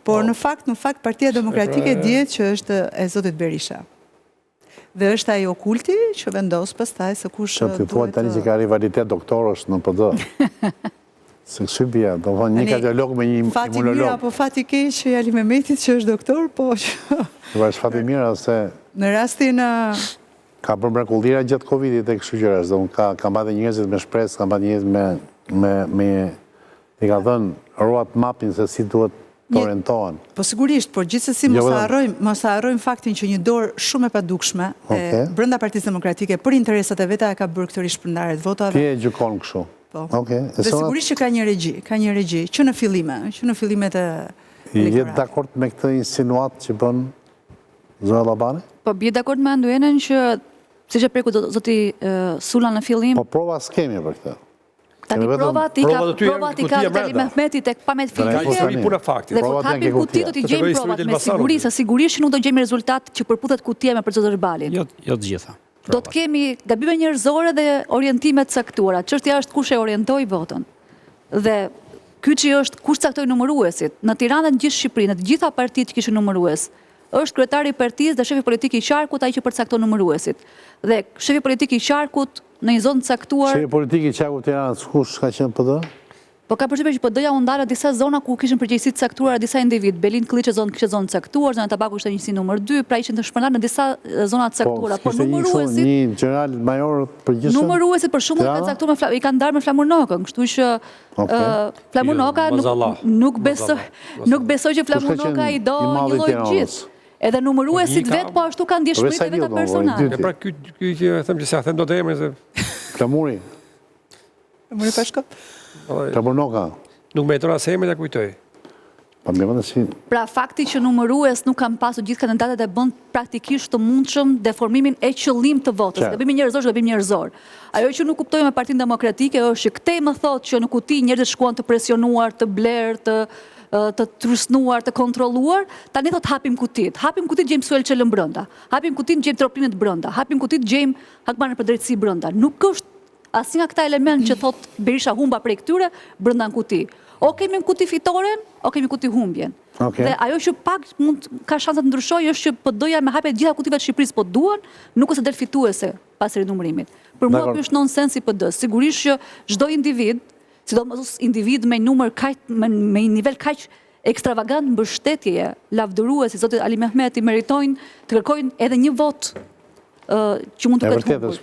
Por në fakt, në fakt Partia Demokratike pra, dihet që është e zotit Berisha. Dhe është ai okulti që vendos pastaj se kush duhet të... Ti thua tani që ka rivalitet doktorësh në PD. Se kështu bie, domethënë një kardiolog me një imunolog. Fati mirë apo fati keq i Ali Mehmetit që është doktor, po që... Po është fati mirë se... Në rastin... Ka bërë mrekullira gjatë Covidit e kështu gjërash, domethënë ka ka mbajtur njerëzit me shpresë, ka mbajtur njerëzit me me me i ka dhënë road mapin se si duhet të orientohen. Po sigurisht, por gjithsesi jo mos e harrojmë, mos e harrojmë faktin që një dorë shumë e padukshme e brenda Partisë Demokratike për interesat e veta e ka bërë këtë rishpërndarje të votave. Ti e gjykon kështu. Po. Okej. Dhe sigurisht që ka një regji, ka një regji që në fillime, që në fillimet e elektoratit. Je dakord me këtë insinuatë që bën Zonja Llabani? Po bie dakord me Anduenën që siç e preku zoti Sula në fillim. Po prova s'kemi për këtë. Tani provat i ka provat i ka Ali Mehmeti tek pamjet filmike. Dhe kur hapim kutitë do t'i gjejmë provat me siguri, se sigurisht që nuk do gjejmë rezultat që përputhet kutia me procesverbalin. Jo, jo të gjitha. Do të kemi gabime njerëzore dhe orientime të caktuara. Çështja është kush e orientoi votën. Dhe kyçi është kush caktoi numëruesit. Në Tiranë dhe në gjithë Shqipërinë, në të gjitha partitë që kishin numërues, është kryetari i partisë dhe shefi politik i qarkut ai që përcakton numëruesit. Dhe shefi politik i qarkut në një zonë të caktuar. Shefi politik i qarkut të Tiranës kush ka qenë PD? Po kam përshtypjen që PD-ja u nda në disa zona ku kishin përgjegjësi të caktuara disa individë. Belind Këlliçi zonë kishte zonë të caktuar, zonja Tabaku ishte njësi numër 2, pra ishin të shpërndarë në disa zona të po, caktuara. Po numëruesit një gjeneral major të përgjithshëm. Numëruesit për shembull i kanë caktuar me i kanë ndarë me Flamur Nokën, kështu që Flamur jo, Noka nuk nuk besoj nuk besoj që Flamur Noka i do njëlloj të gjithë. Edhe numëruesit vetë po ashtu kanë ndjeshmëritë e veta personale. E pra ky ky që e them që s'ia them dot emrin se Flamuri. Flamuri Pashko. Flamur Noka. Nuk më jeton as emrin ta kujtoj. Po më vjen si. Pra fakti që numërues nuk kanë pasur gjithë kandidatët e bën praktikisht të mundshëm deformimin e qëllimtë të votës. Gabimi njerëzor është gabim njerëzor. Ajo që nuk kuptoj me Partinë Demokratike është që këtej më thotë që në kuti njerëzit shkuan të presionuar, të blerë, të të trysnuar, të kontrolluar, tani thotë hapim kutitë. Hapim kutitë gjejmë Suel Çelën brenda. Hapim kutitë gjejmë Troplinët brenda. Hapim kutitë gjejmë Hakmarrjen për Drejtësi brenda. Nuk është Asnjë nga këta elementë që thotë Berisha humba prej këtyre brenda në kuti. O kemi në kuti fitoren, o kemi në kuti humbjen. Okay. Dhe ajo që pak mund ka shansa të ndryshojë është që PD-ja me hapje të gjitha kutive të Shqipërisë po duan, nuk është se del fituese pas rinumërimit. Për mua ky është nonsens i PD. Sigurisht që çdo individ, sidomos individ me numër kaq me, me një nivel kaq ekstravagant mbështetjeje, lavdërues si zoti Ali Mehmeti meritojnë të kërkojnë edhe një votë që mund të ketë humbur.